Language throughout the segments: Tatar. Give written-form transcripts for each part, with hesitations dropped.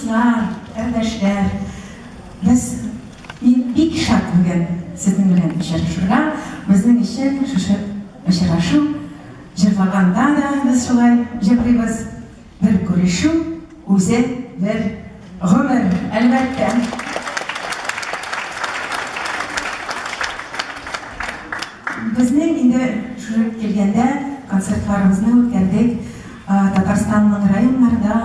Дуслар, кардәшләр, без мин бик шат бүген сезнең белән очрашырга. Безнең өчен шушы очрашу җырлаганда да без шулай җырлыйбыз. Бер күрешү үзе бер гомер, әлбәттә. Безнең инде шушы килгәндә концертларыбызны үткәрдек. Татарстанның районнарда,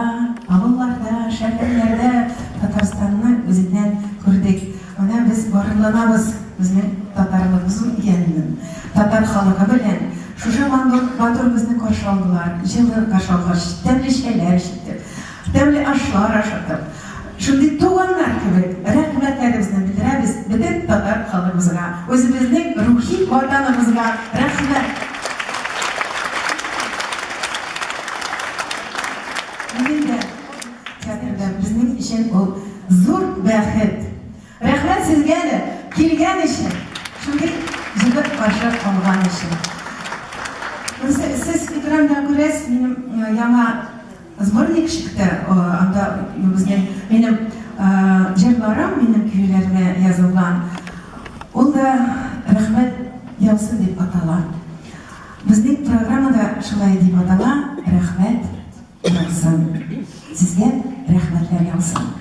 авылларда, шәһәрләрдә Татарстанны үзеннән күрдек. Менә без горурланабыз безнең татарлыгыбыз икәнен, татар халкы белән. Шушы матур безне каршы алдылар, җылы каршы алдылар, тәмле чәйләр эчертеп, тәмле ашлар ашатып. Шундый туганнар кебек рәхмәтләребезне белдерәбез бөтен татар халкыбызга, үзебезнең рухи ватаныбызга рәхмәт! Бүген дә театрда безнең өчен ул зур бәхет. Рәхмәт сезгә дә, килгән өчен, шундый җылы каршы алган өчен. Сез экранда күрәсез, минем яңа сборник чыкты, анда безнең минем җырларым, минем көйләргә язылган. Ул да Рәхмәт яусын дип атала. Безнең программа да шулай дип атала, Рәхмәт яусын. Сезгә рәхмәтләр яусын.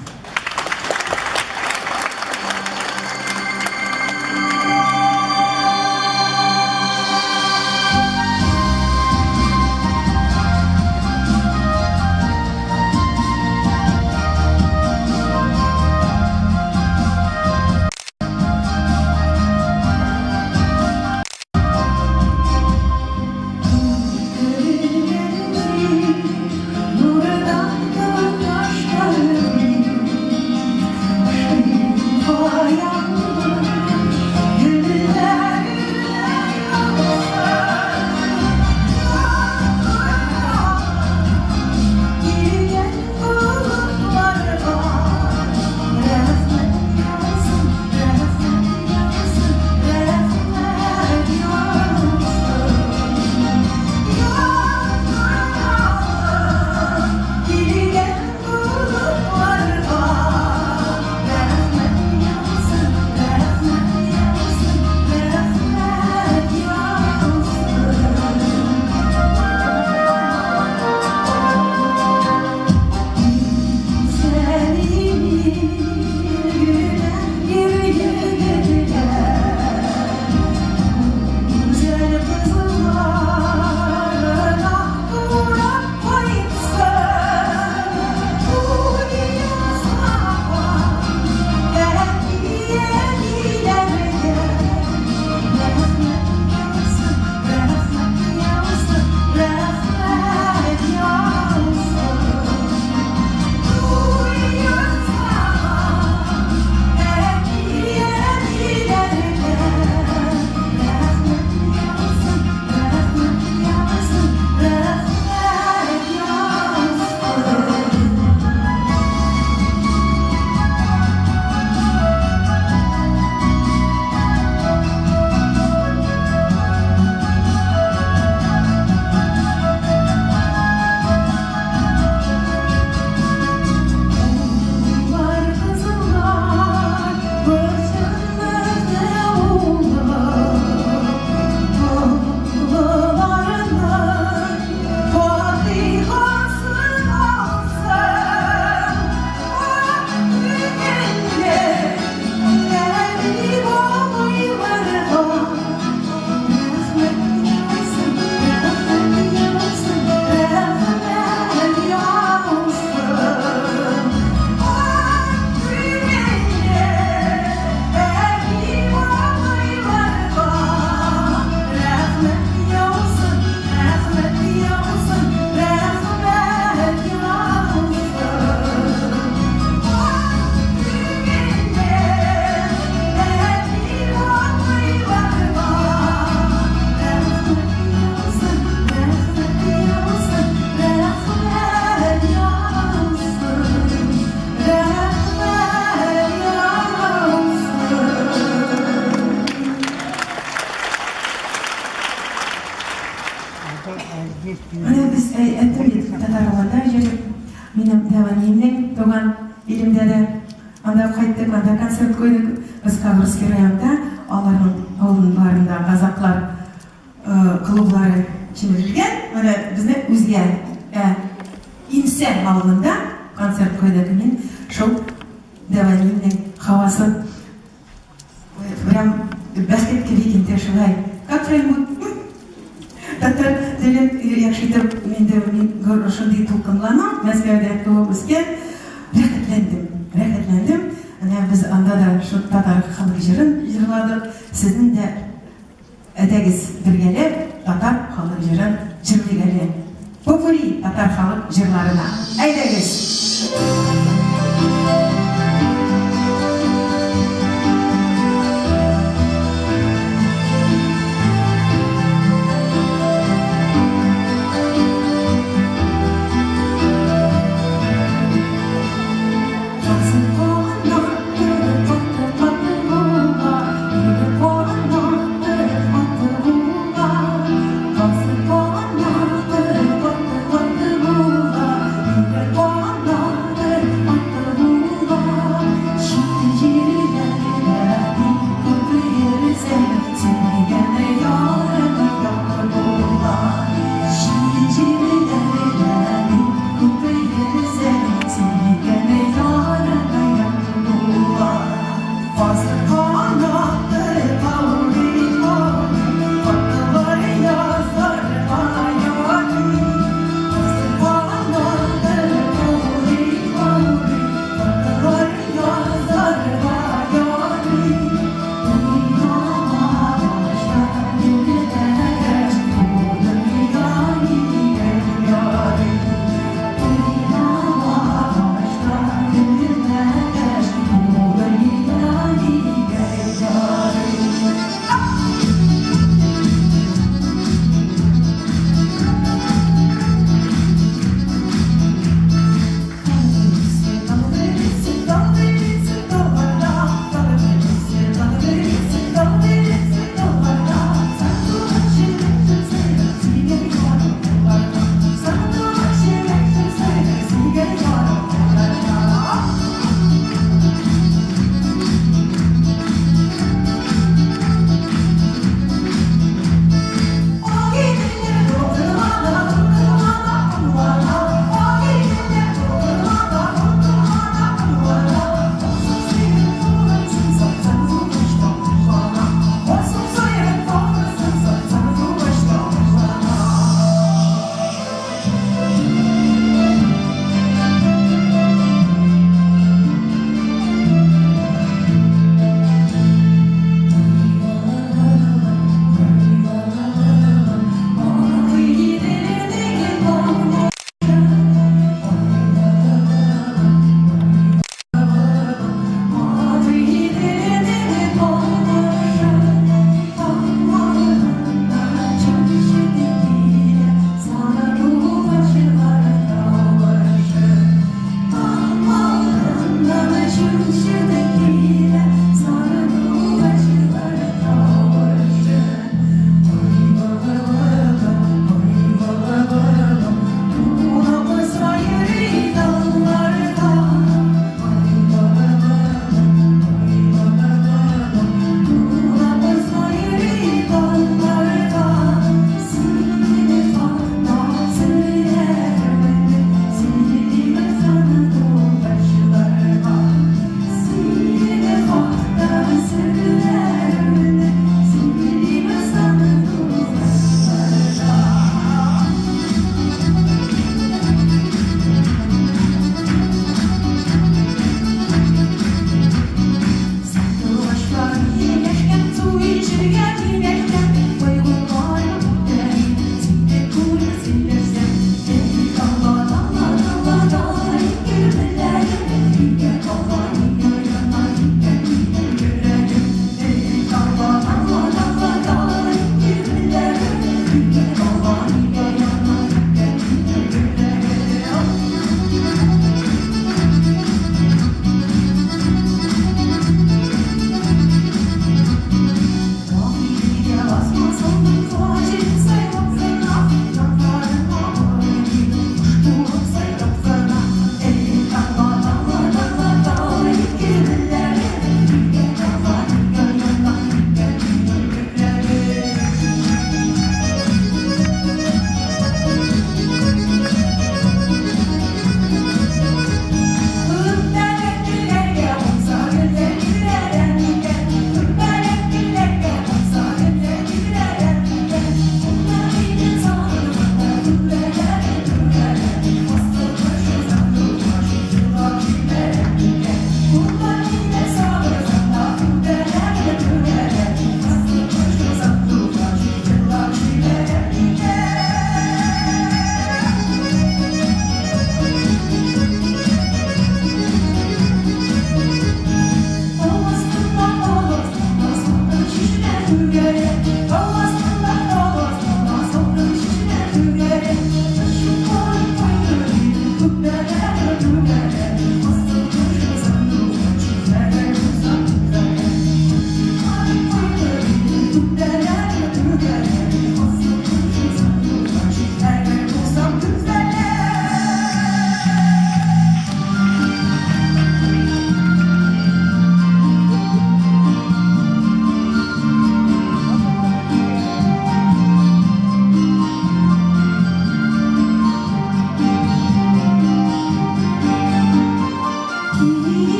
Менә без әйтем бит, татар авылында йөреп, минем дәү әниемнең туган илемдә дә. Анда кайттык, анда концерт куйдык. Без Ковровский районда, аларның авылларында казаклар клублары җимерелгән. Менә безне үзгә Инсә авылында концерт куйдык. Мин шул Дәвәлинең һавасын прям бәхет кебек инде шулай. Как прям татар телен яхшы итеп инде мин шундый дулкынланам, Мәскәүдә туып үскән. Рәхәтләндем, рәхәтләндем. Менә без анда да шул татар халык җырын җырладык. Сезнең дә әйдәгез бергәләп татар халык җырын җырлыйк әле. Попури татар халык җырларына. Әйдәгез!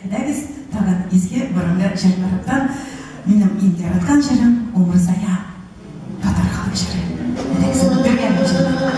Әйдәгез, тагын изге борынгы җырларыбдан минем иң яраткан җырым Умырзая татар халык җыры. Әйдәгез, аны бергәләп җырлыйк.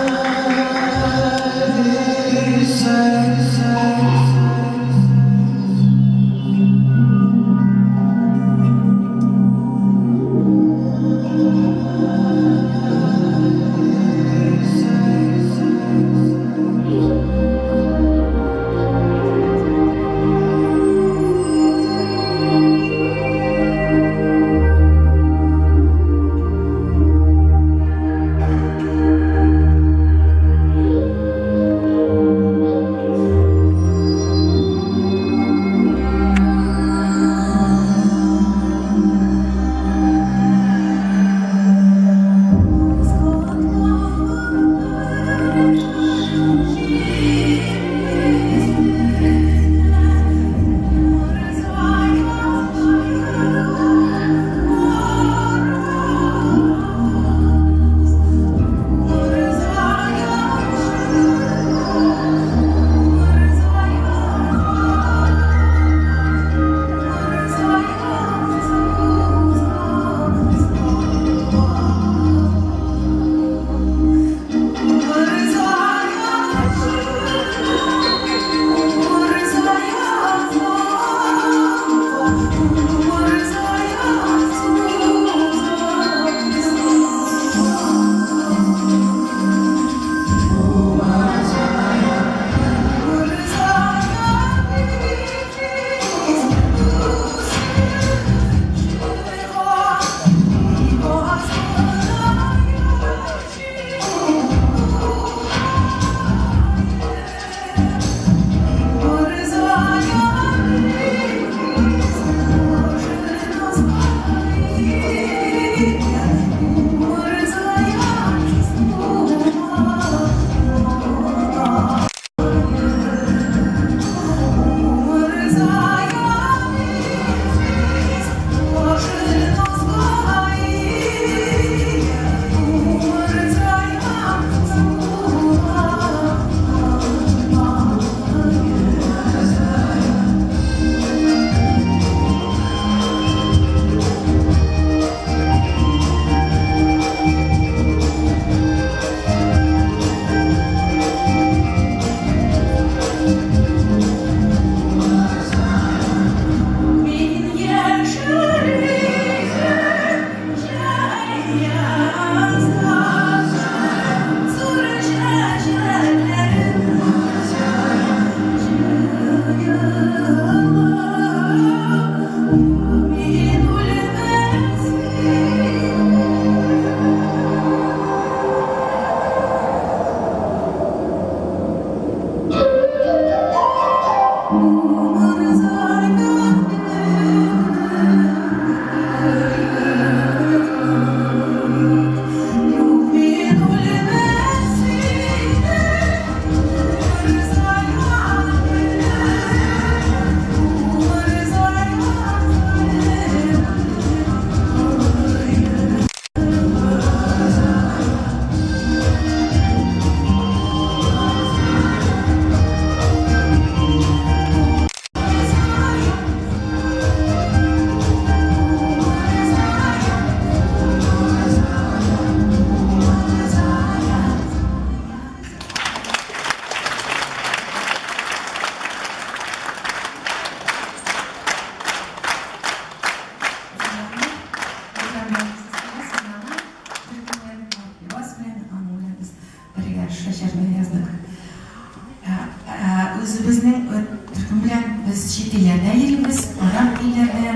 Үзебезнең төркем белән без чит илләрдә йөрибез, араб илләрдә,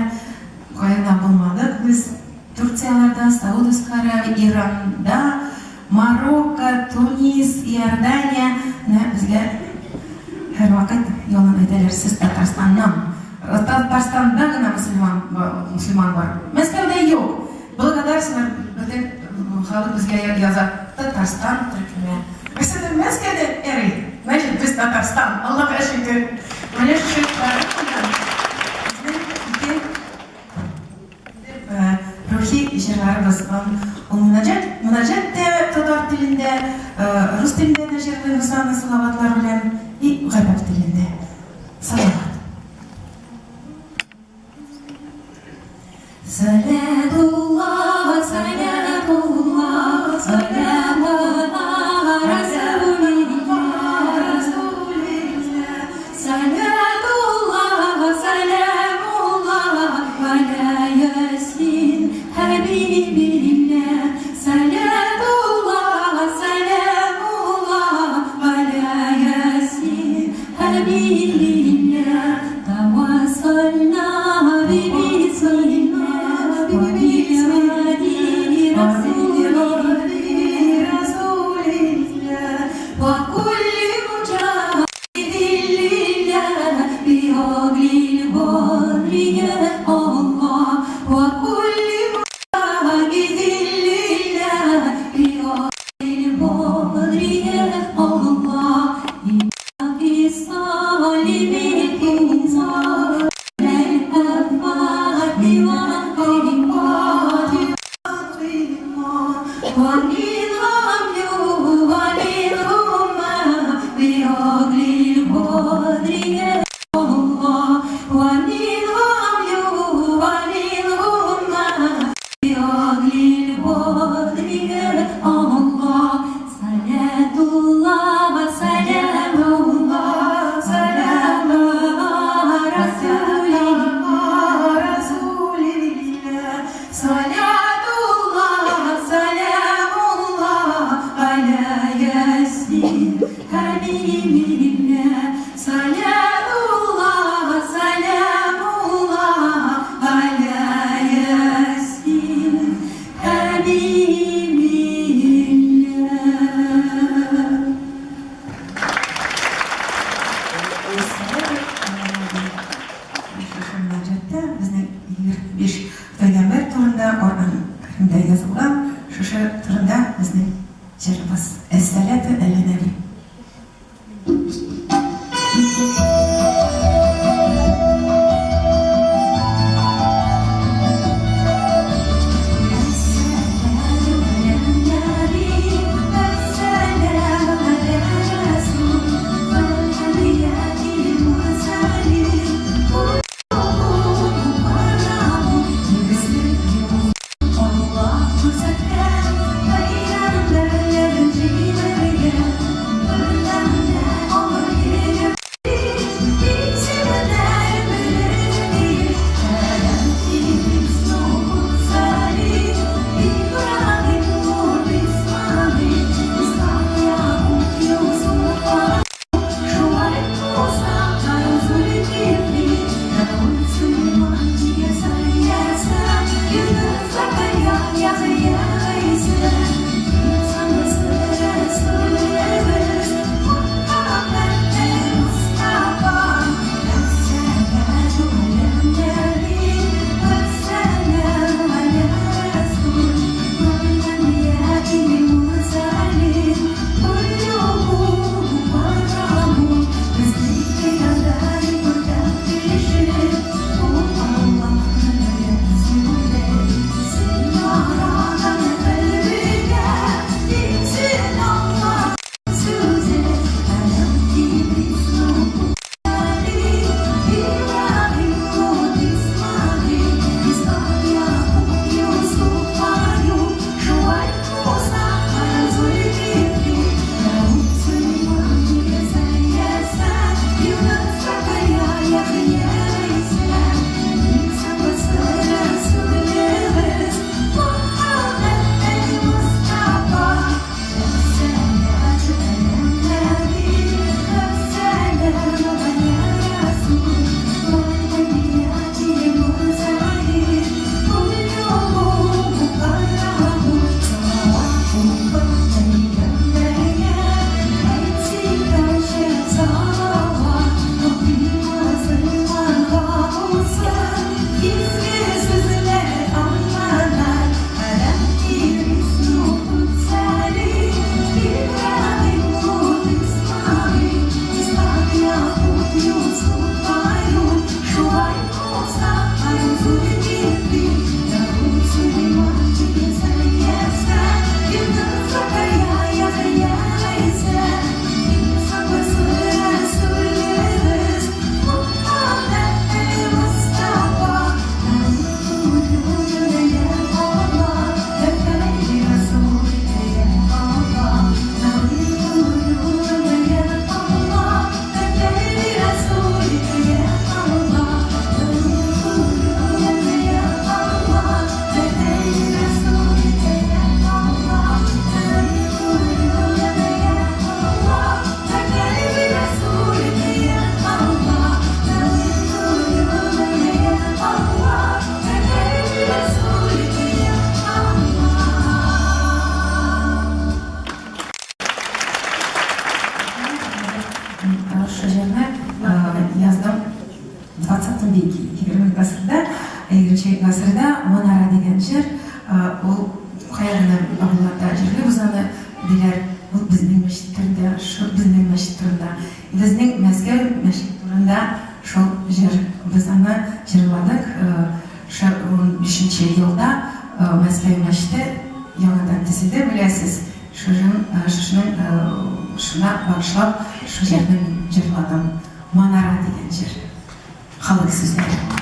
кайда булмадык без, Турцияләрдә, Саудовская Аравия, Иранда, Марокко, Тунис, Иордания. Менә безгә һәрвакыт ялан әйтәләр, сез Татарстаннан. Татарстанда гына мөселман, мөселман бар. Мәскәүдә юк. Благодарствовать бөтен халык безгә яза. Татарстан төркеме. Мәсәлән, Мәскәүдә эри. Значит, без Татарстан. Аллага шөкер. Менә шушы безнең ике рухи җырларыбыз. Ул мунаҗат, мунаҗат тә татар телендә, рус телендә дә җырлыйбыз аны салаватлар белән, и гарәп телендә. Салават. Күрсәткән Шу җырны яздым 20 веке, 20 гасырда, 20 гасырда Манара дигән җыр, ул кая гына авылларда җырлыйбыз аны, диләр. Ул безнең мәчет турында, шул безнең мәчет турында. Безнең Мәскәү мәчет турында шул җыр. Без аны җырладык. Шы 15 елда Мәскәү мәчете яңадан төзелде, беләсез. Шушының шуна багышлап шу җырны мин җырладым. Манара дигән җыр. Халык сүзләре.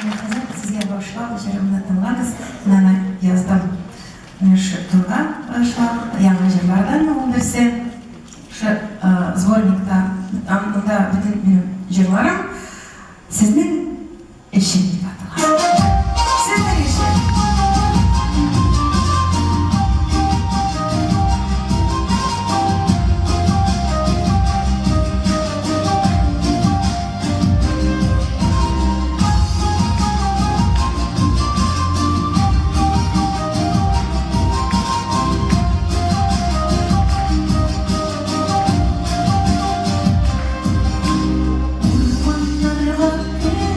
Менә хәзер сезгә башлап җырымны тыңлагыз. Мин аны яздым. Менә шушы турга башлап, яңа җырлардан ул берсе. Шушы сборникта, анда бөтен минем җырларым сезнең өчен дип атала. Сезнең өчен. Урманнарга.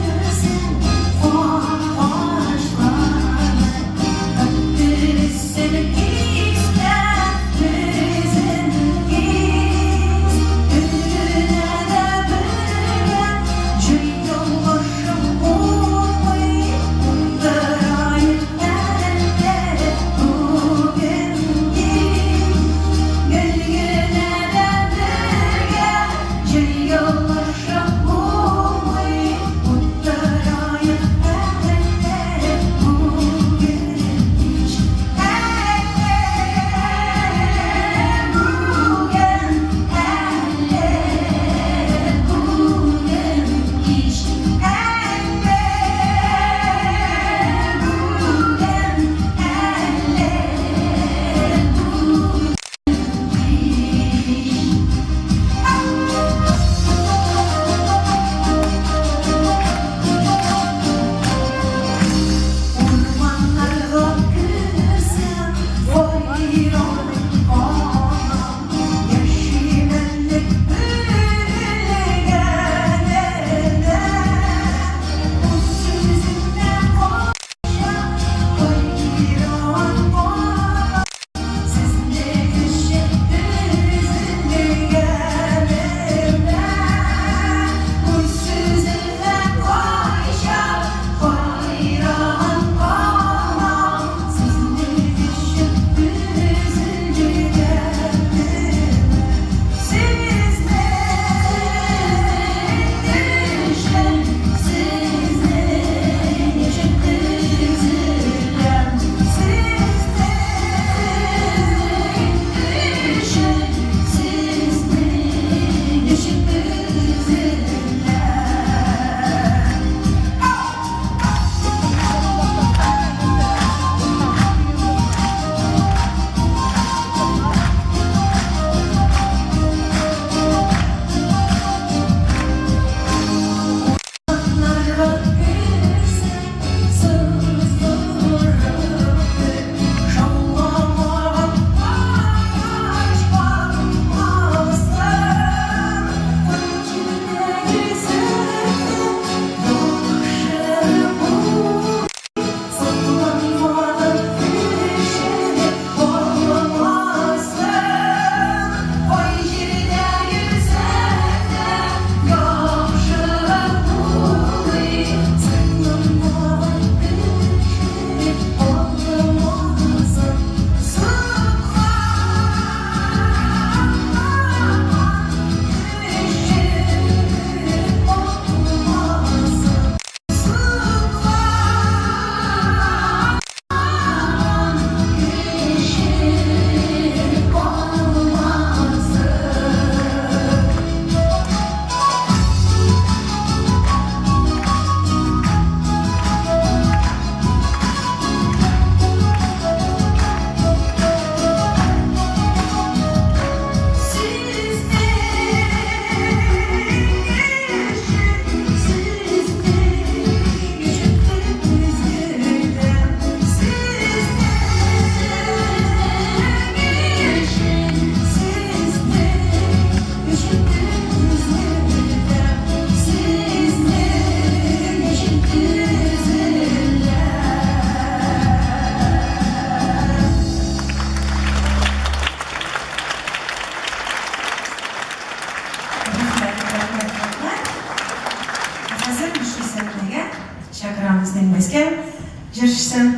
җырчысы,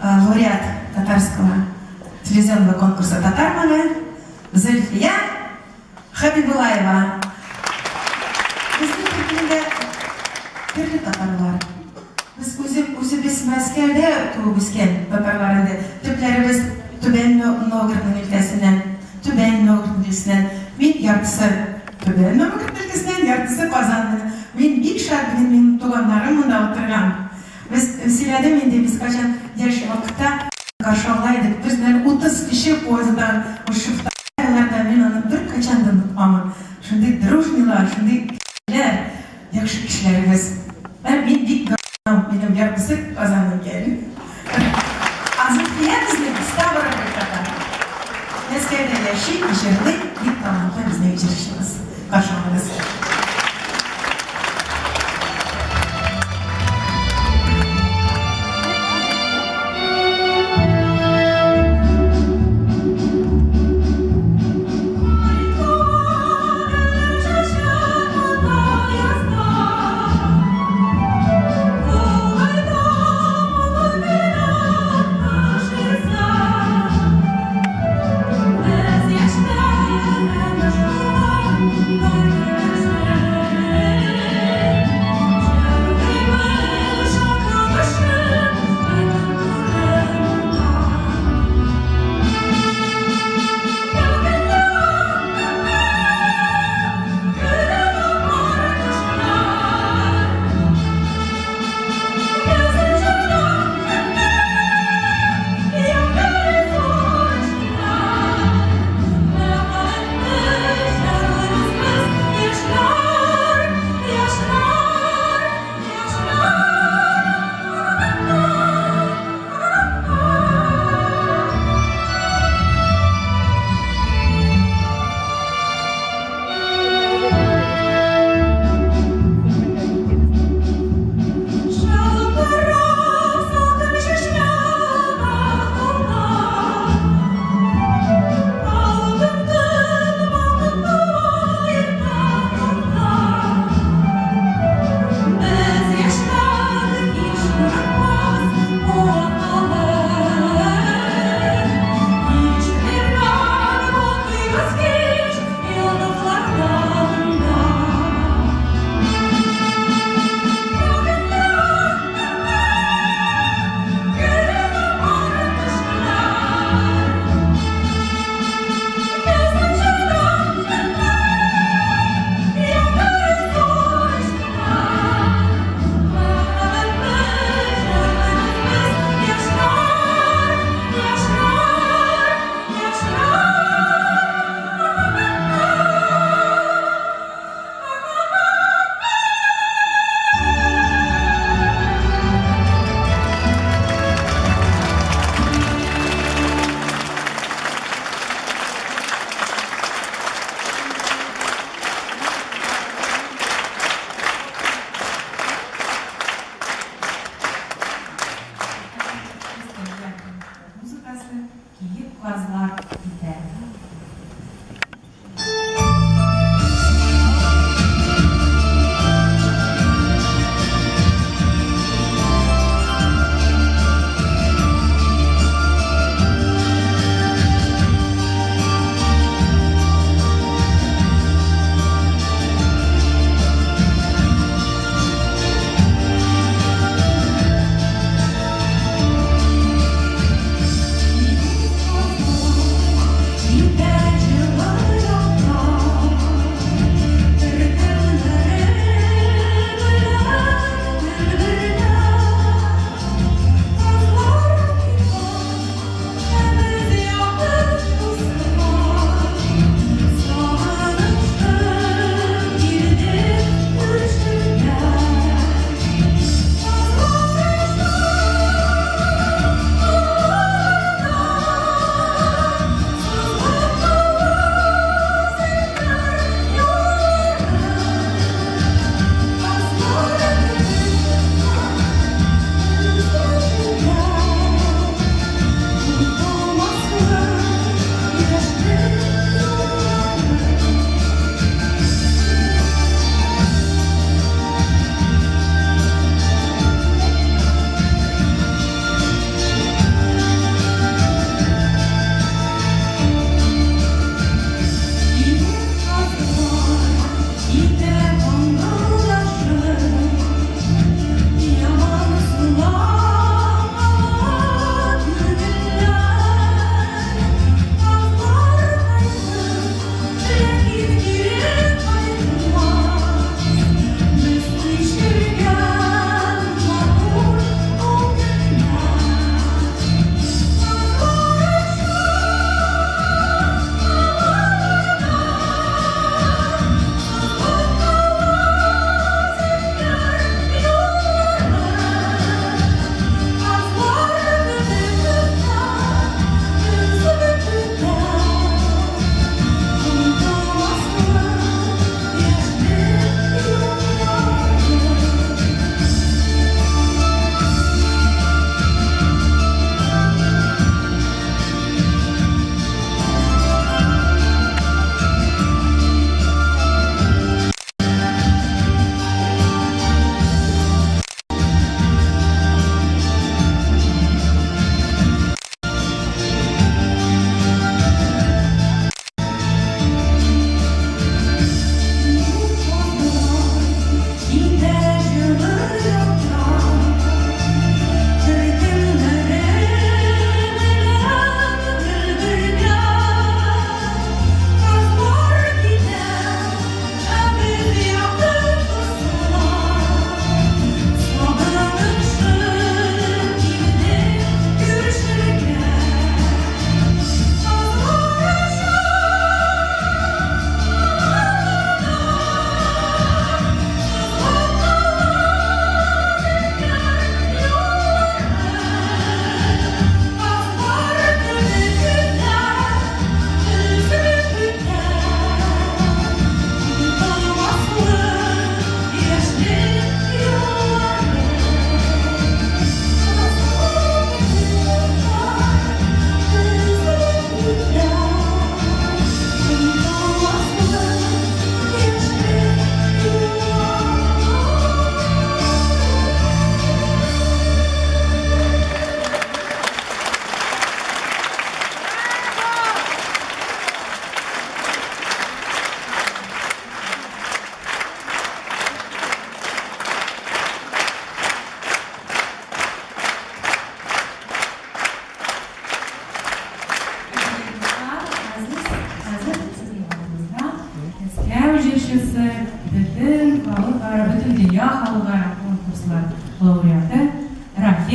лауреат татарского телевизионного конкурса «Татар моңы» Зөлфия Хәбибуллаева. Безнең төркемдә төрле татарлар. Без үзем үзебез Мәскәүдә туып үскән татарлар инде. Төпләребез Түбән Новгородның өлкәсеннән, Түбән Новгород өлкәсеннән. Мин яртысы Түбән Новгород өлкәсеннән, яртысы Казаннан. Мин бик шат, бүген минем туганнарым монда утырган. Без сөйләдем инде, без кайчан яшь вакытта каршы ала идек. Без белән 30 кеше поезддан очып елларда мин аны беркайчан да онытмамын. Шундый дружныйлар, шундый кешеләр, яхшы кешеләребез. Һәм мин бик горурланам, минем яртысы Казаннан икән. Ә Зөлфия безнең Ставрополь татары. Мәскәүдә яши, җырлый, бик талантлы безнең җырчыбыз. Каршы алыгыз.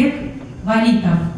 Казбек Валитов.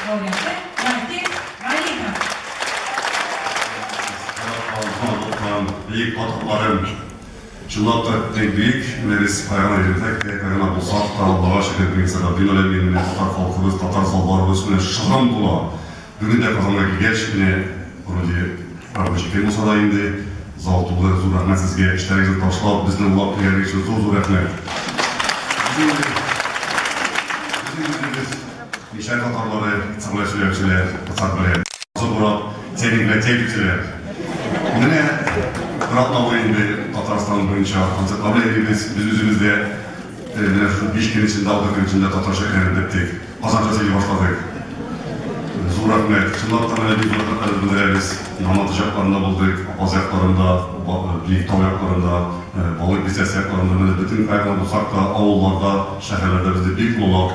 лауреаты Рафик Валитов. Бөек татарларым, чынлап та бик бөек, менә без кая гына йөрсәк тә, кая гына булсак та, Аллага шөкер, бөек Сәлахетдин Аләмин, менә татар халкыбыз, татар залларыбыз менә шыгрым тула. Бүген дә Казанга килгәч, менә вроде рабочий көн булса да инде, зал тулы, зур рәхмәт сезгә, эшләрегезне ташлап, безне олылап килгәнегез өчен зур-зур рәхмәт. Без инде, без инде үзебез мишәр татарлары, цырлай сөйләүчеләр, татар белән азык урап, темик белән тегүчеләр. Менә бер атна буе инде Татарстан буенча концертлар белән йөрибез. Без үзебез дә менә шушы 5 көн эчендә, 6 көн эчендә татарча өйрәнеп беттек. Казанча сөйли башладык. Зур рәхмәт. Чынлап та менә бик зур рәхмәтләребезне белдерәбез. Яманаты якларында булдык, Апаз якларында, Биектау якларында, Балык бистәсе якларында. Менә бөтен кая гына булсак та, авылларда, шәһәрләрдә безне бик олылап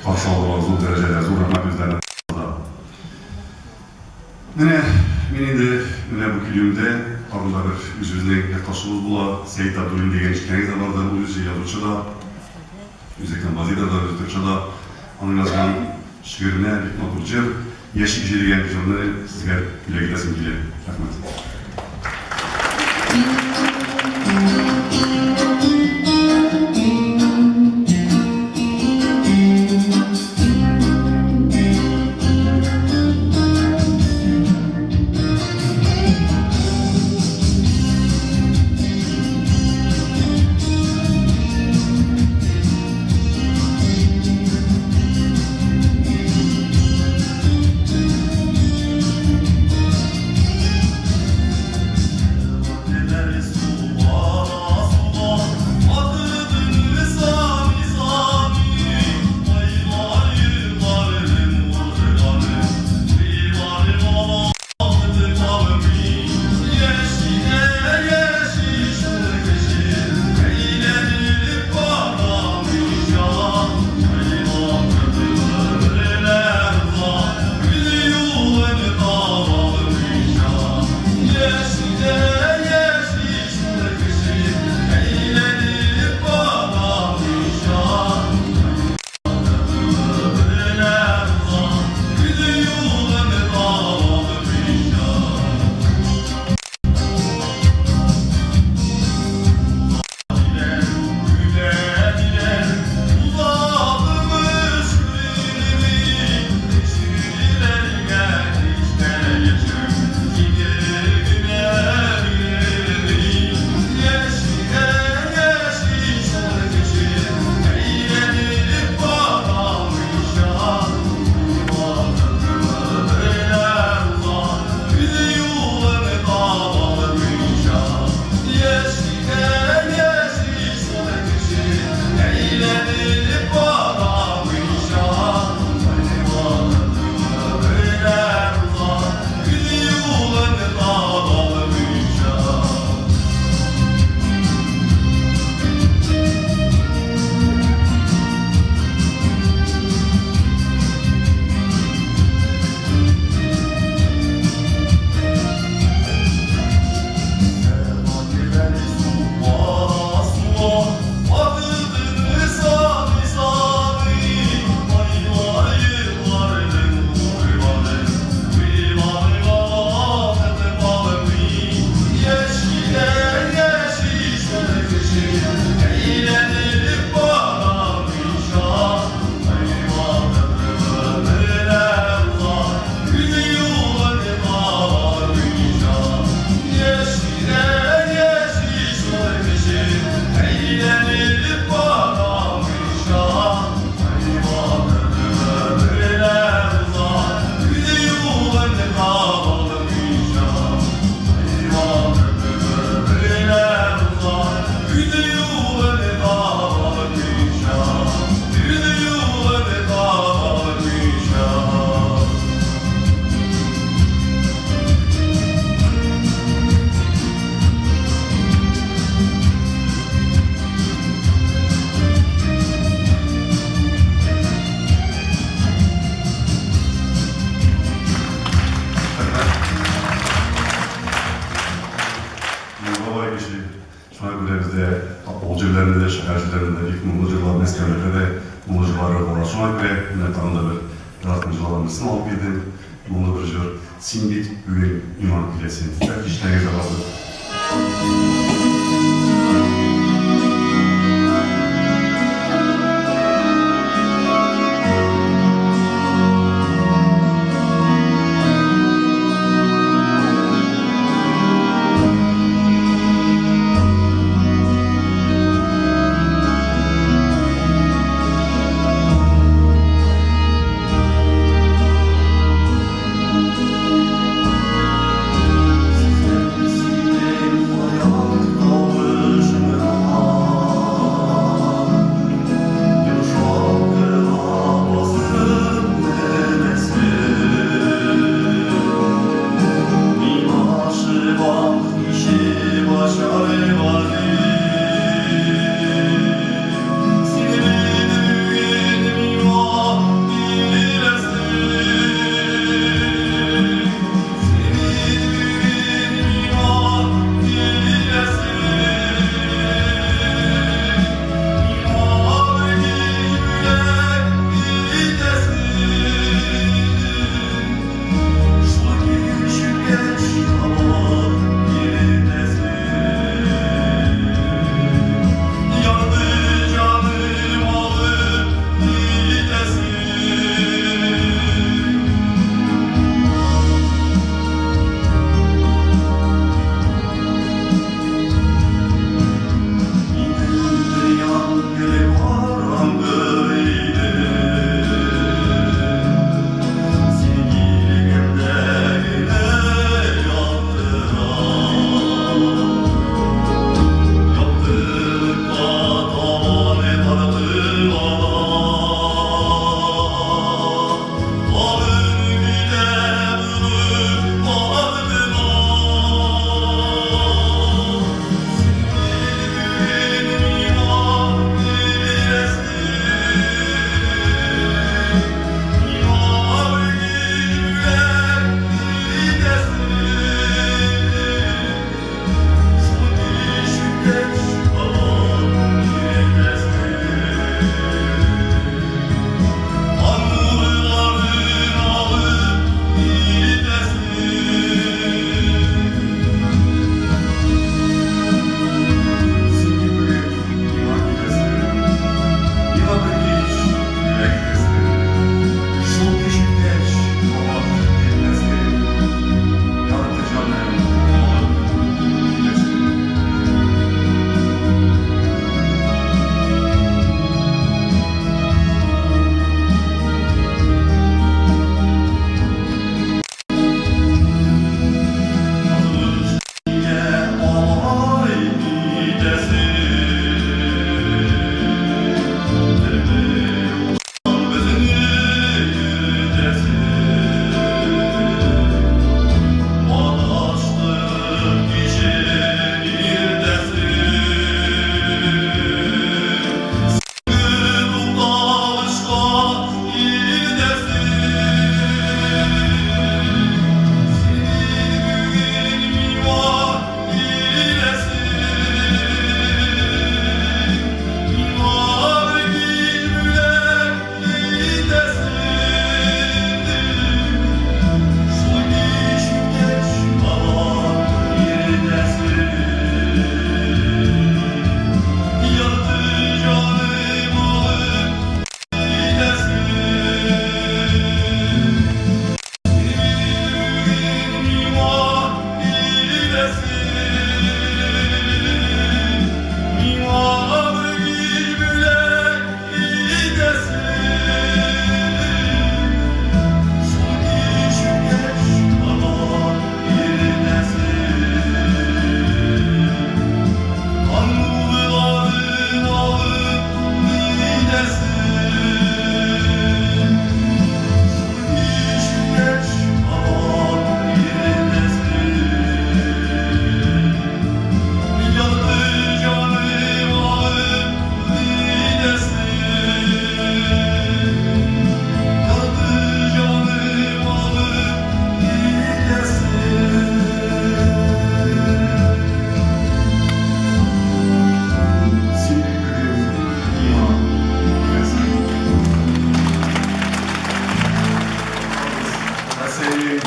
каршы алдылар, зур дәрәҗәдә. Зур рәхмәт үзләренә. Менә мин инде менә бу килүемдә тагын да бер үзебезнең якташыбыз була, Сәет Абдуллин дигән ишеткәнегез дә бардыр, ул үзе язучы да, үзе композитор да, үзе җырчы да. Аның язган шигыренә бик матур җыр, Яши кеше дигән җырны сезгә бүләк итәсем килә. Рәхмәт. Бабай кеше. Шуңа күрә бездә авыл җирләрендә дә, шәһәр җирләрендә бик моңлы җырлар, Мәскәүләрдә дә моңлы җырлар була. Шуңа күрә менә тагын да бер яраткан җырларым. берсен алып килдем. Моңлы бер җыр. Син бит бүген миңа киләсең. Бәлки ишетәгез дә бардыр.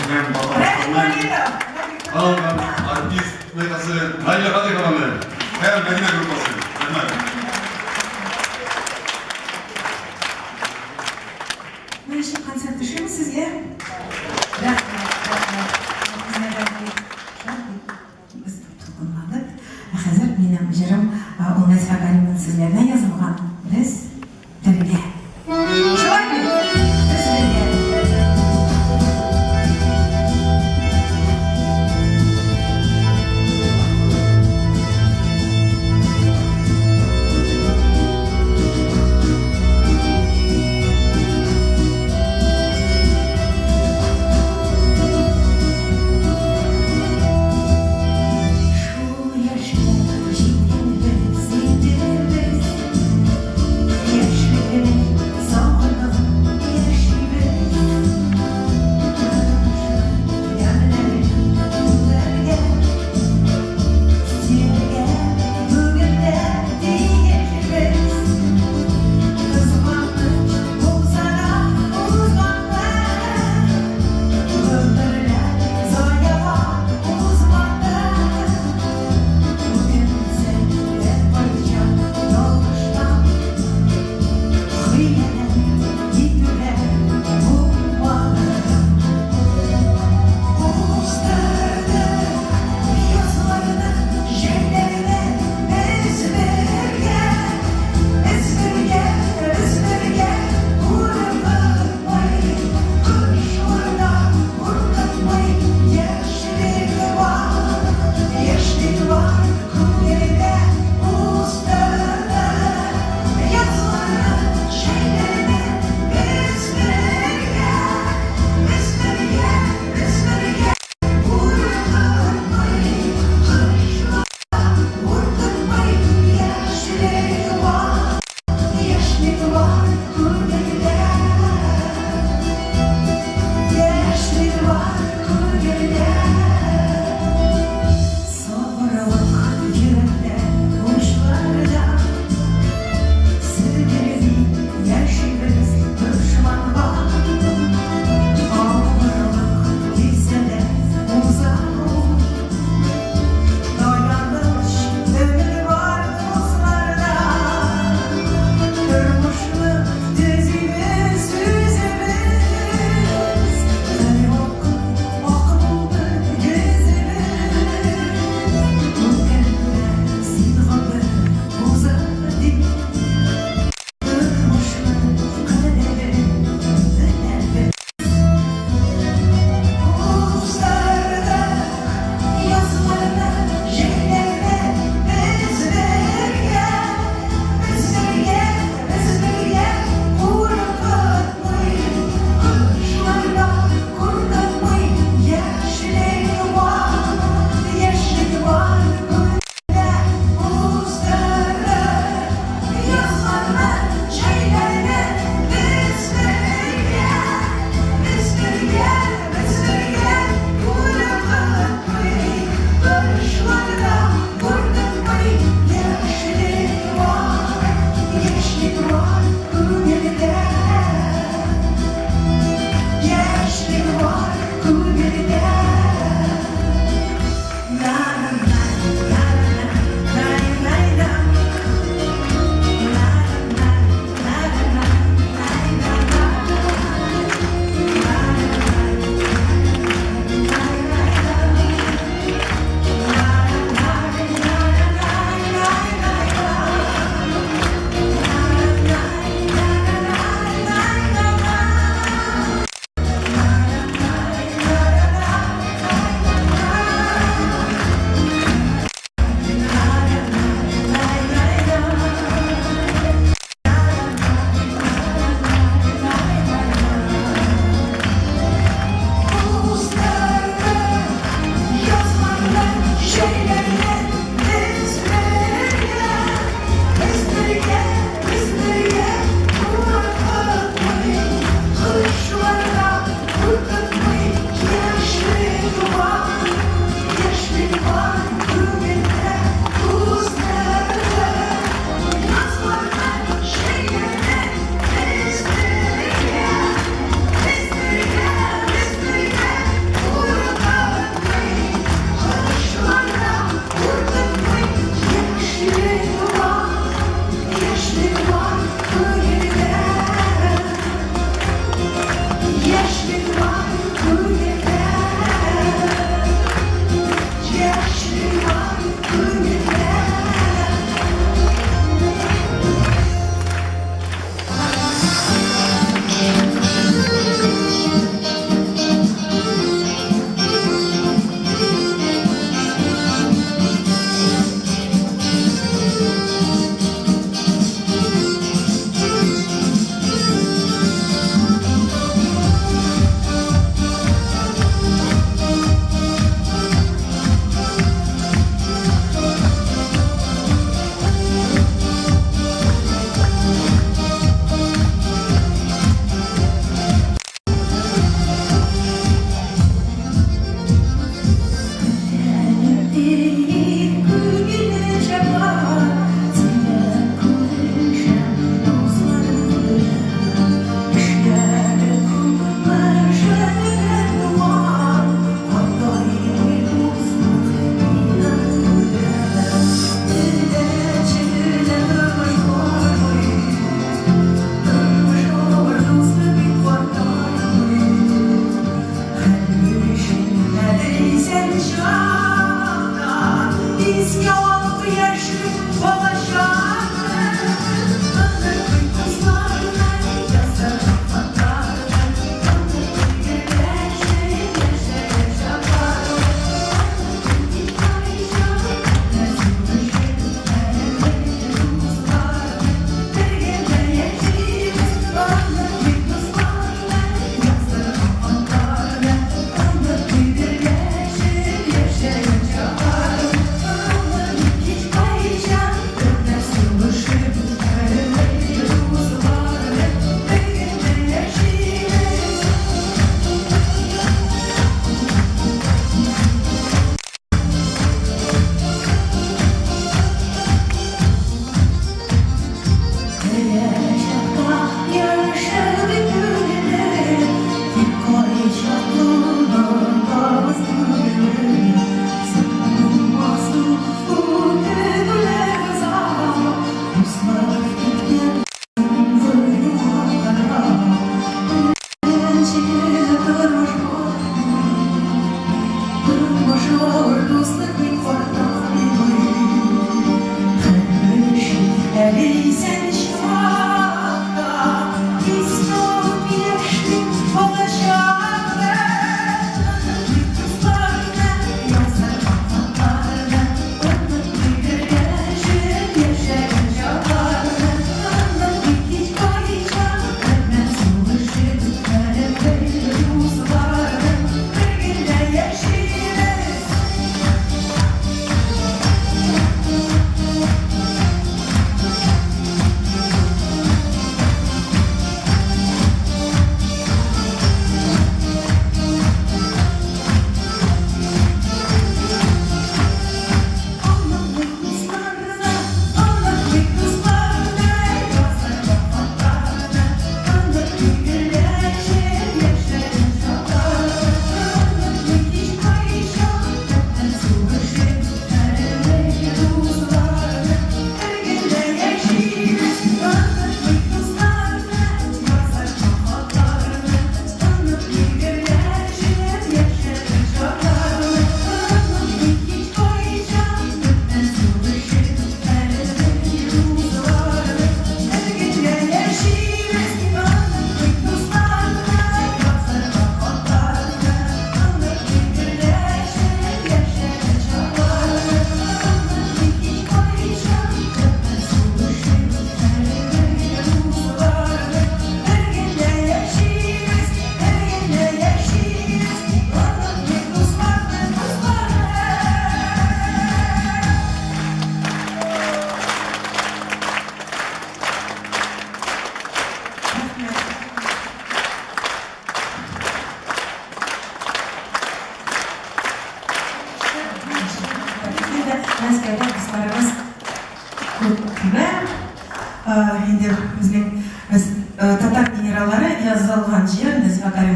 Безнең Татарстанның танылган артист кызы Наилә Фатыйхованы һәм Мәдинә группасы. Рәхмәт. Менә ничек концерт төшеме сезгә? Рәхмәт, рәхмәт. Шат бик без дулкынландык. Ә хәзер минем җырым ул Нәзифә Галимның сүзләренә язылган Без бергә. Шулай бит? Без бергә. Шул яшькә җиткәнбез инде без.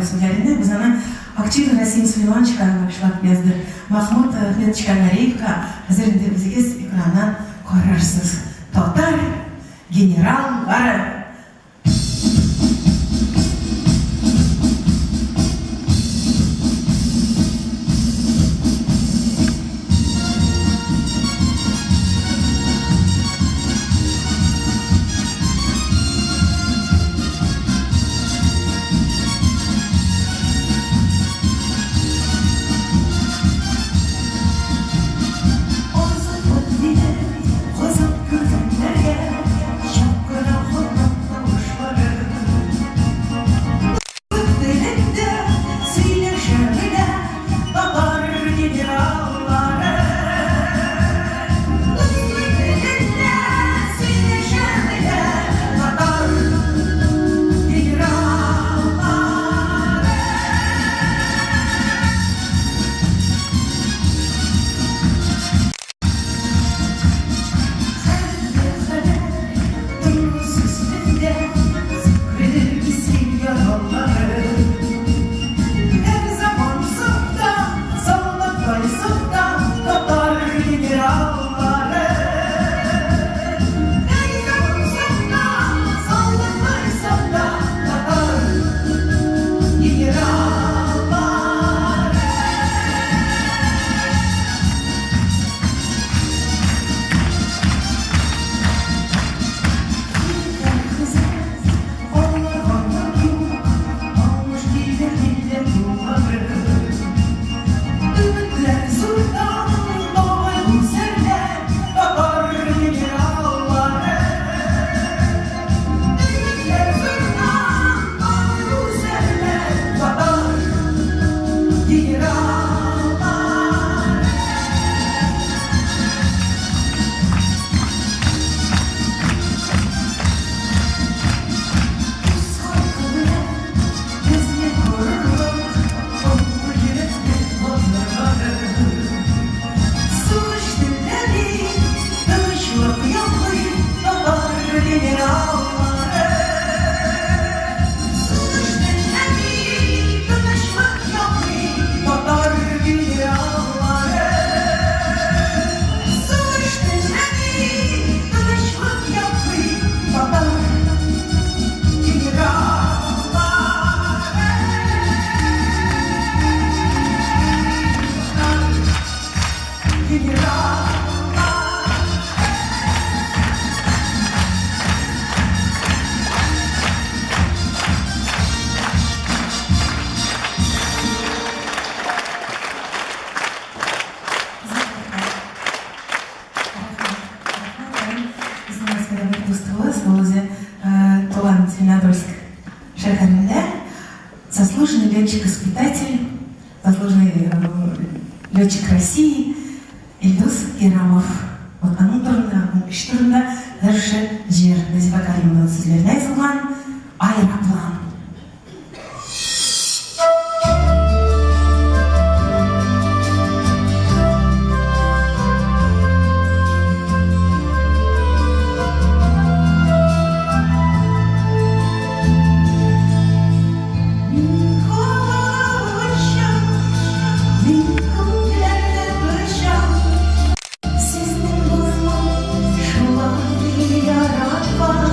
Каримов сүзләренә без аны актер Рәсим Сөләймановичка багышлап яздык. Махмут Ахметовичка Гареевка хәзер инде үзегез экраннан карарсыз. Татар генераллары! Азатлык дидек, газап күргәннәргә, Чак кына хатам тавышлары. Дуслык телендә сөйләшә белә Татар генераллары. Дуслык телендә сөйләшә белә Татар генераллары. Хәлдә хәбәр, тормыш өстендә Сүкрер кисел яралары. Һәр заман сафта, солдаттай сафта Татар генераллары. Һәр заман сафта, солдаттай сафта Татар генераллары. Генераллар. Үз халкы белән безне горурлык, Олы йөрәкле батырлары. Сугыш телләри, тынычлык яклый Татар генераллары. Сугыш телләри, тынычлык яклый Татар генераллары. Сугыш телләри, тынычлык яклый Татар генераллары. Генераллары. Безнең Мәскәүдә бер дустыбыз, ул үзе туган Зеленодольск шәһәрендә заслуженный летчик-испытатель, заслуженный летчик России Илдус Кирамов. Вот аның турында, аның эш турында шушы җыр Назифә Каримованың сүзләренә язылган Аэроплан. Мин һавада очам, мин күкләрдә очам. Сезнең булмау шулай яраткан.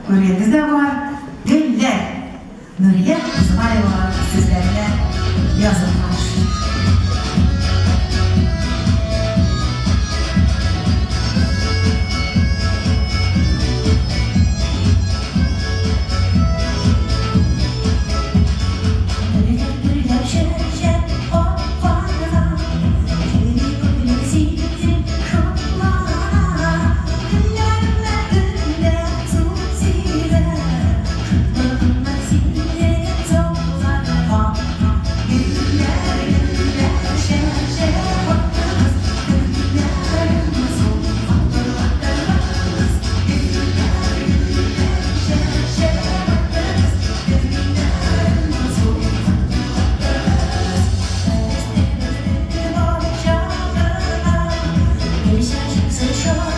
Күргәнегез дә бар. Гөлләр. Нурия Измайлова сүзләренә язылган. Yeah.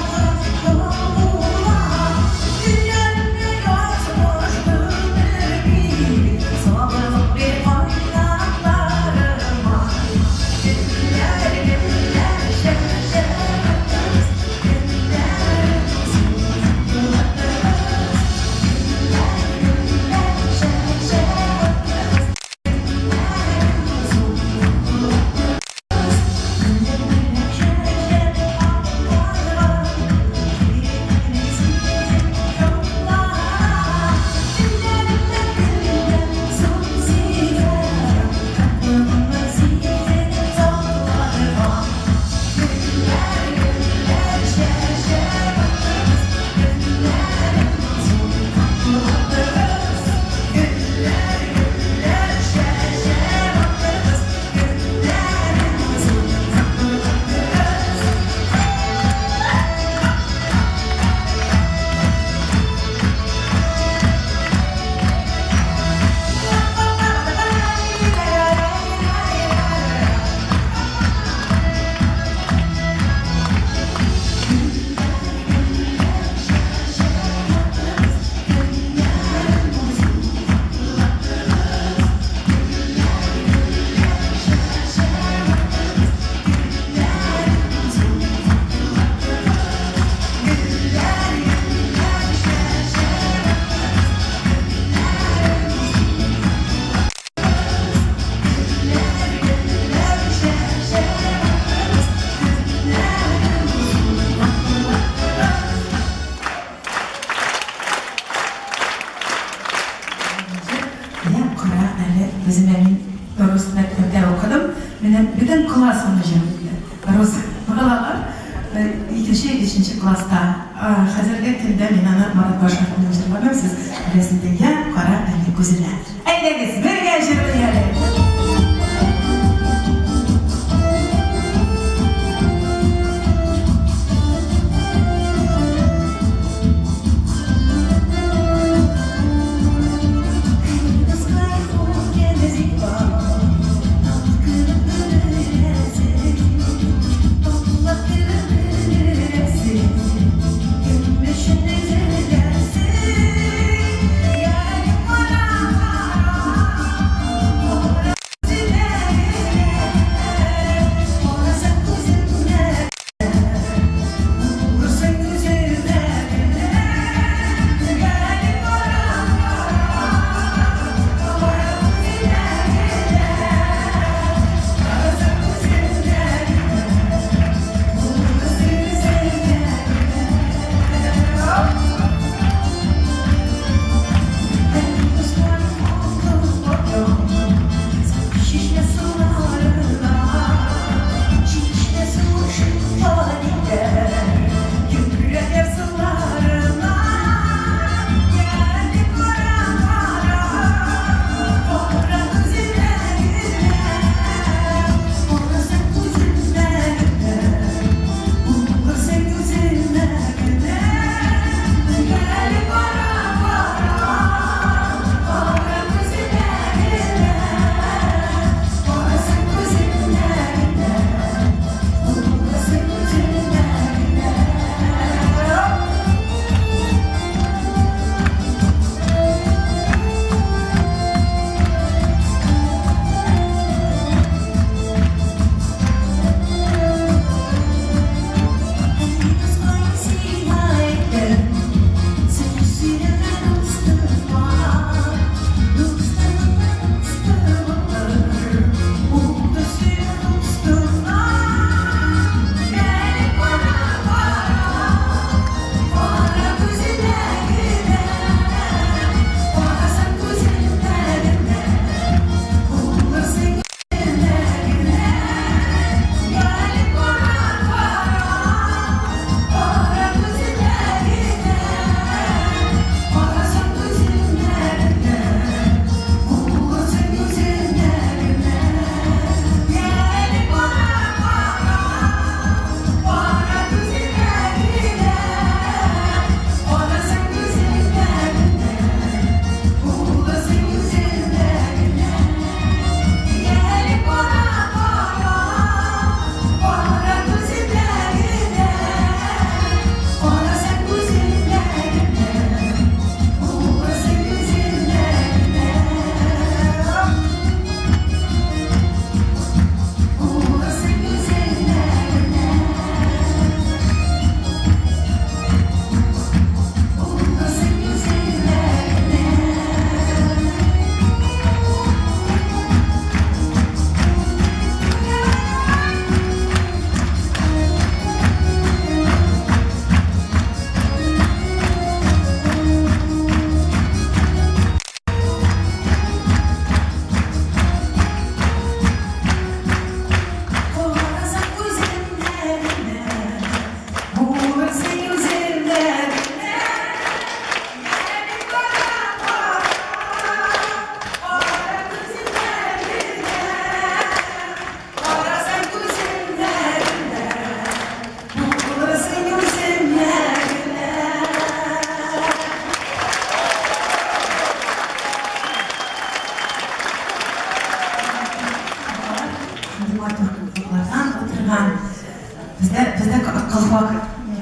Калфак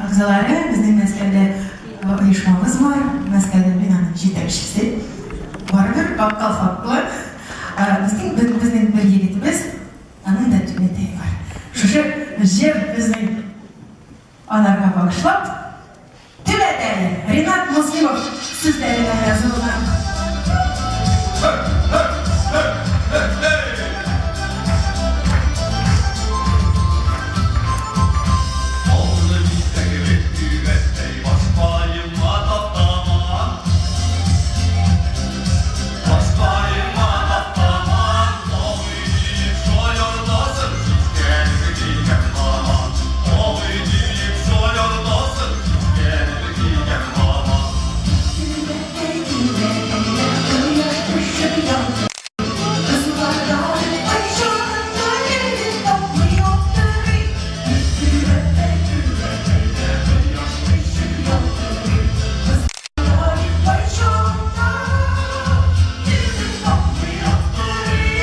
әгъзалары, безнең Мәскәүдә оешмабыз бар. Мәскәүдә мин аның җитәкчесе. Барыбер ак калфаклы. Безнең безнең бер егетебез, аның да түбәтәе бар. Шушы җыр безнең аларга багышлап, Түбәтәй, Ринат Муслимов сүзләренә язылган. Алны бизәкле түбәтәй, башкаема таптаман. Башкаема таптаман, Абый диеп шаяртасың, сискәнеп китәм һаман. Абый диеп шаяртасың, сискәнеп китәм һаман. Түбәтәй, түбәтәйләр, кояш төшеп ялтырый. Кызлардан кайчагында егет тапмый аптырый. Түбәтәй, түбәтәйләр, кояш төшеп ялтырый. Кызлардан кайчагында егет тапмый аптырый.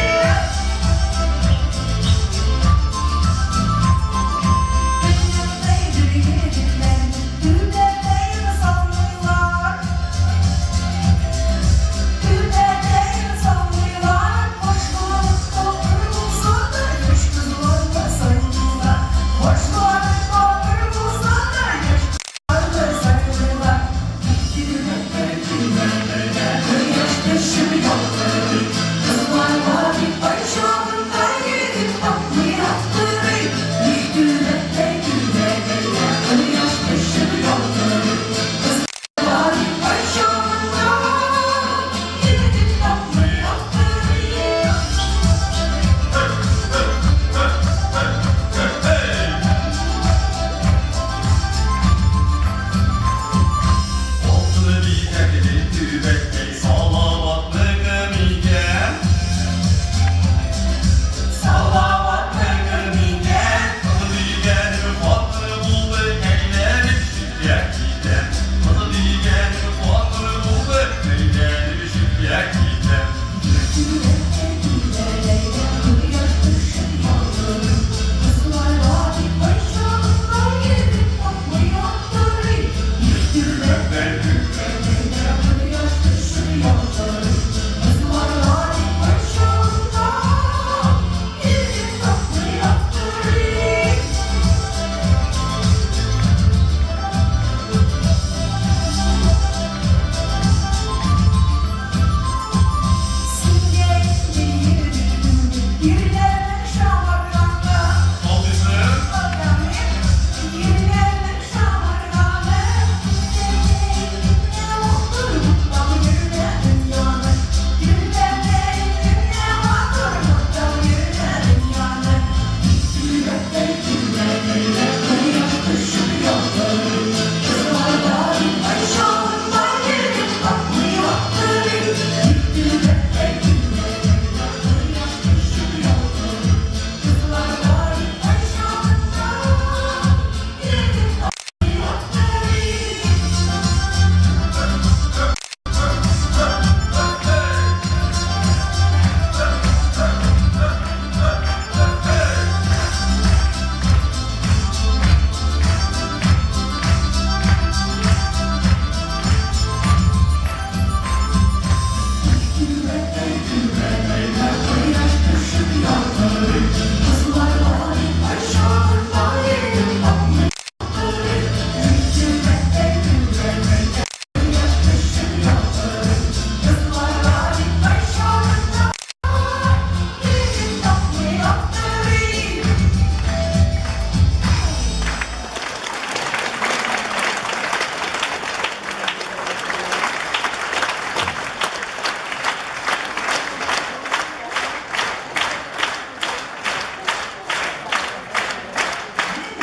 Түбәтәйдер егетләрне, түбәтәйне салмыйлар. Түбәтәйне салмыйлар, башлары такыр булса да, яшь кызларны сайлыйлар. Башлары такыр булса да, яшь кызларны сайлыйлар. Түбәтәй, түбәтәйләр, кояш төшеп ялтырый. Кызларга дип кайчагында егет тапмый аптырый. Түбәтәй, түбәтәйләр, кояш төшеп ялтырый. Кызларга дип кайчагында егет тапмый аптырый. Алтыны бизәкле түбәтәй, Салаватныкы микән? Салаватныкы микән? Кызы дигәнем хатыны булды, әйләнеп читкә китәм. Кызы дигәнем хатыны булды, әйләнеп читкә китәм. Түбәтәй, түбәтәйләр, кояш төшеп ялтырый. Кызларга дип кайчагында егет тапмый аптырый. Түбәтәй, түбәтәйләр, кояш төшеп ялтырый. Кызларга дип кайчагында егет тапмый аптырый. Сингә инде йөрдем, ирләрнең шамарганы. Абыйсы, Ирләрнең шамарганы. Йөрмә дөньяны. Йөрмә матур, йөрмә дөньяны. Түбәтәй, түбәтәйләр, кояш төшеп ялтырый. Кызларга дип кайчагында егет тапмый аптырый. Түбәтәй, түбәтәйләр, кояш төшеп ялтырый. Кызларга дип кайчагында егет тапмый аптырый. Түбәтәй, түбәтәйләр, кояш төшеп ялтырый. Кызларга дип кайчагында егет тапмый аптырый. Түбәтәй, түбәтәйләр, кояш төшеп ялтырый. Кызларга дип кайчагында егет тапмый аптырый.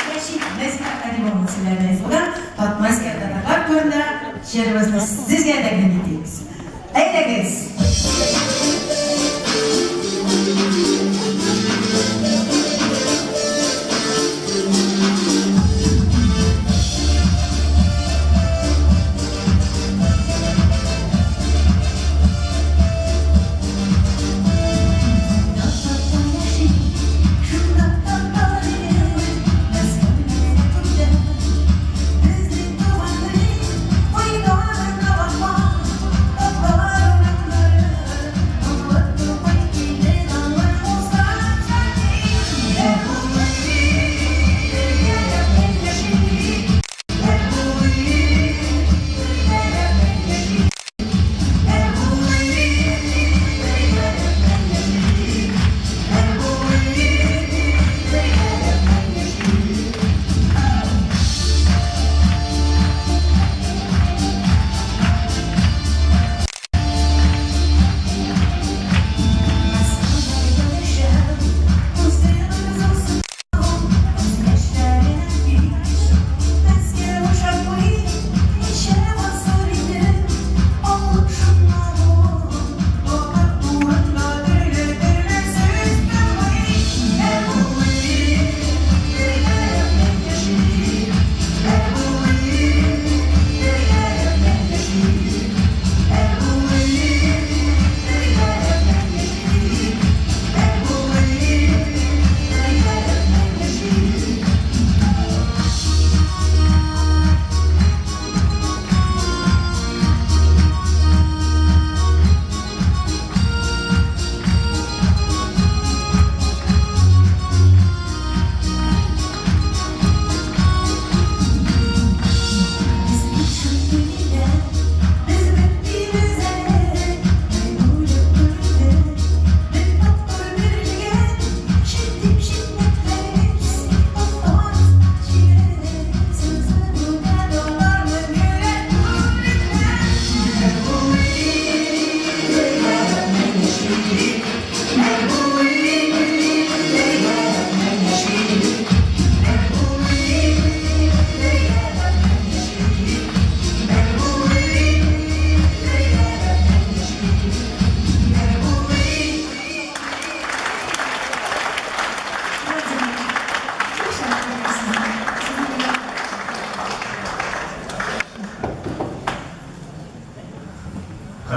Рәшит Нәзифә Әдибовна сүзләренә язылган Татмәскәү татарлар турында җырыбызны сезгә тәкъдим итәбез. Әйдәгез! Шунда татар яши, шунда татар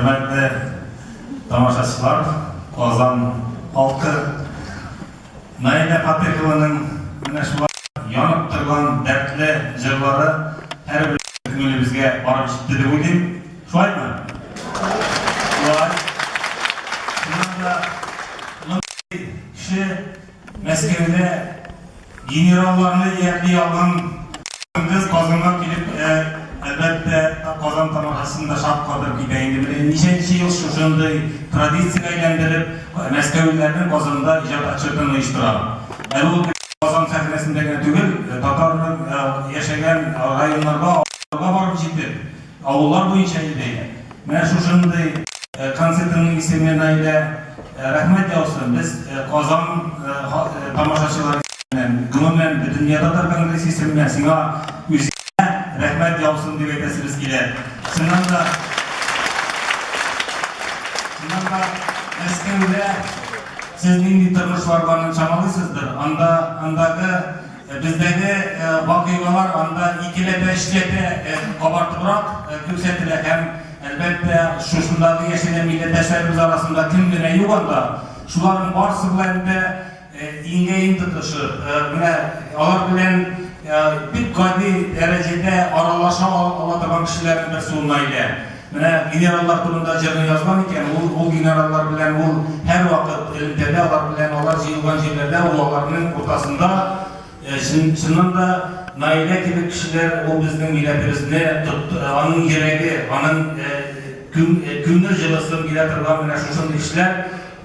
Хөрмәтле тамашачылар, Казан халкы, Наилә Фатыйхованың менә шулай янып торган дәртле җырлары һәрбер күңелебезгә барып җитте дип уйлыйм. Шулаймы? Шулай. Чыннан да, мондый кеше Мәскәүдә генералларны иярли алган кыз Казанга килеп, әлбәттә, Казан тамашасын да шаккатырып китә инде. Менә ничәнче ел шушындый традициягә әйләндереп, мәскәүлеләрнең Казанда иҗат отчетын оештыра. Әле ул Казан сәхнәсендә генә түгел, татарның яшәгән районнарга, авылларга барып җитеп, авыллар буенча йөри. Менә шушындый концертының исеме, Наилә, рәхмәт яусын. Без Казан тамашачылары исеменнән, гомумән, Бөтендөнья татар конгрессы исеменнән сиңа үзеңә рәхмәт яусын дип әйтәсебез килә. Чыннан да, чыннан да Мәскәүдә сез нинди тормыш барганын чамалыйсыздыр. Анда, андагы бездәге вакыйгалар анда икеләтә, өчләтә кабартыбрак күрсәтелә һәм, әлбәттә, шушындагы яшәгән милләттәшләребез арасында кем генә юк анда, шуларның барысы белән дә иңгә-иң тотышып, менә алар белән бик гади дәрәҗәдә аралаша ала торган кешеләрнең берсе ул Наилә. Менә генераллар турында җырны язган икән, ул ул генераллар белән ул һәрвакыт элемтәдә, алар белән алар җыелган җирләрдә ул аларның уртасында. Чын, чыннан да Наилә кебек кешеләр ул безнең милләтебезне тотты, аның йөрәге, аның күңел җылысын бирә торган менә шушындый кешеләр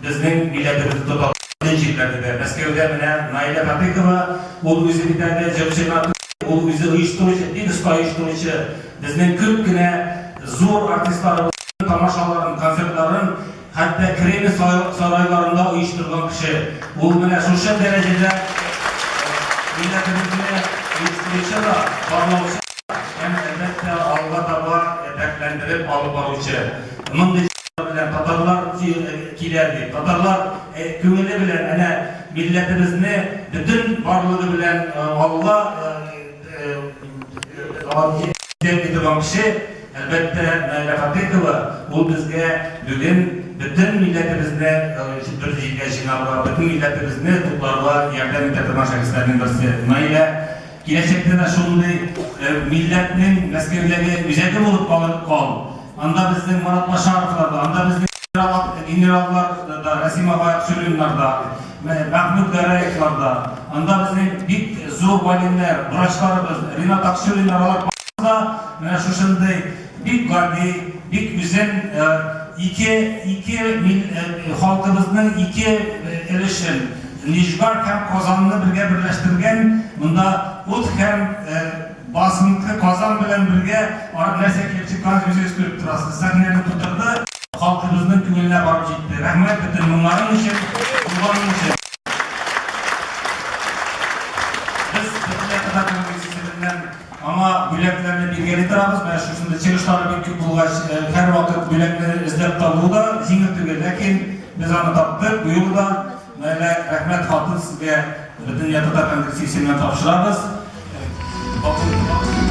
безнең милләтебезне тота бөтен җирләрдә дә. Мәскәүдә менә Наилә Фатыйхова, ул үзе бит әле җырчы гына түгел, ул үзе оештыручы, бик оста оештыручы. Безнең күп кенә зур артистларыбызның тамашаларын, концертларын хәтта Кремль сарайларында оештырган кеше. Ул менә шушы дәрәҗәдә милләтебезне оештыручы да, барлаучы да һәм, әлбәттә, алга таба дәртләндереп алып баручы. Мондый белән татарлар килә дип, татарлар күңеле белән әнә милләтебезне бөтен барлыгы белән алга җитәкли торган кеше, әлбәттә, Наилә Фатыйхова, ул безгә бүген бөтен милләтебезне бер җиргә җыйнарга, бөтен милләтебезне тупларга ярдәм итә торган шәхесләрнең берсе. Наилә, киләчәктә дә шундый милләтнең Мәскәүдәге үзәге булып кал. Анда безнең Марат Башаровлар да, анда безнең генераллар да, Рәсим ага Акчуриннар да, Мәхмүт Гәрәевлар да, анда безнең бик зур галимнәр, врачларыбыз, Ринат Акчуриннар, алар барысы да менә шушындый бик гади, бик үзен ике, ике халкыбызның ике өлешен, Нижгар һәм Казанны бергә берләштергән, монда ут һәм басынкы Казан белән бергә нәрсә килеп чыкканын үзегез күреп торасыз. Сәхнәне тутырды. Халкыбызның күңеленә барып җитте. Рәхмәт бөтен моңнарың өчен, булганың өчен. Без Бөтенләй татар конгрессы исеменнән аңа бүләкләрне биргәли торабыз. Менә шушындый чыгышлары бик күп булгач, һәрвакыт бүләкне эзләп табу да җиңел түгел. Ләкин без аны таптык. Бу юлы да менә рәхмәт хатын сезгә Бөтендөнья татар конгрессы исеменнән тапшырабыз. Кабул итегез.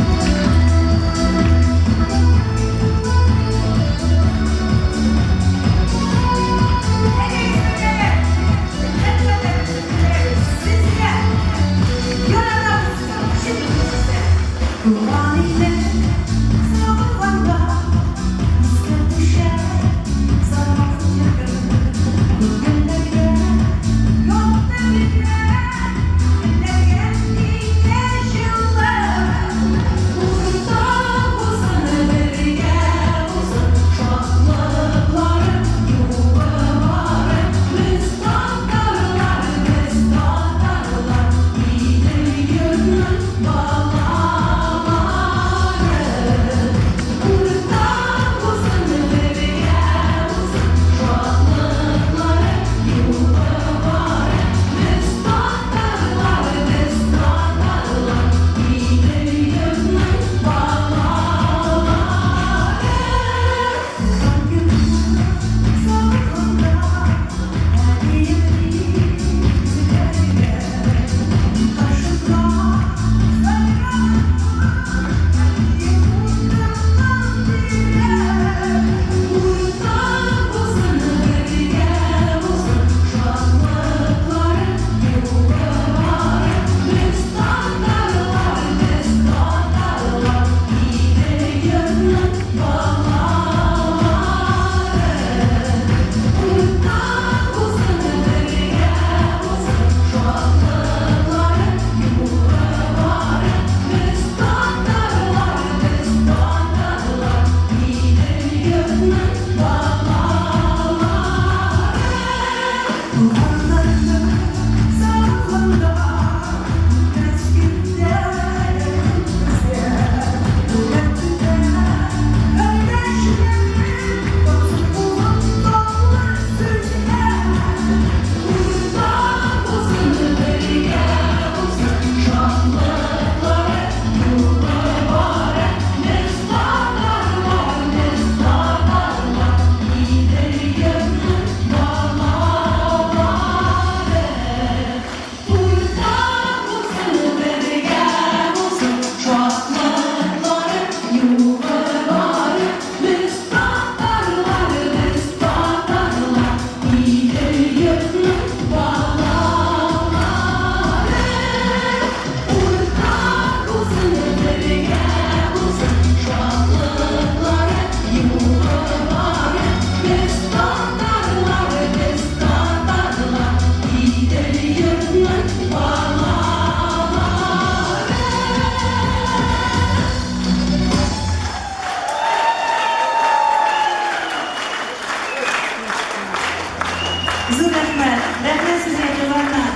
Зур рәхмәт. Рәхмәт сезгә, туганнар.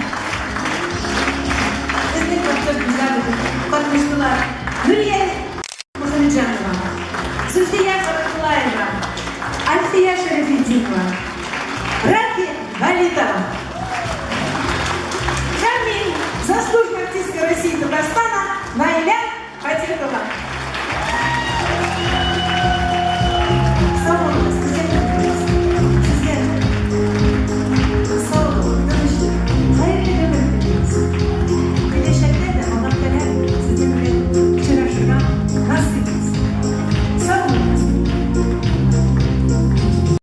Сезнең концерт гүзәл катнаштылар. Нурия.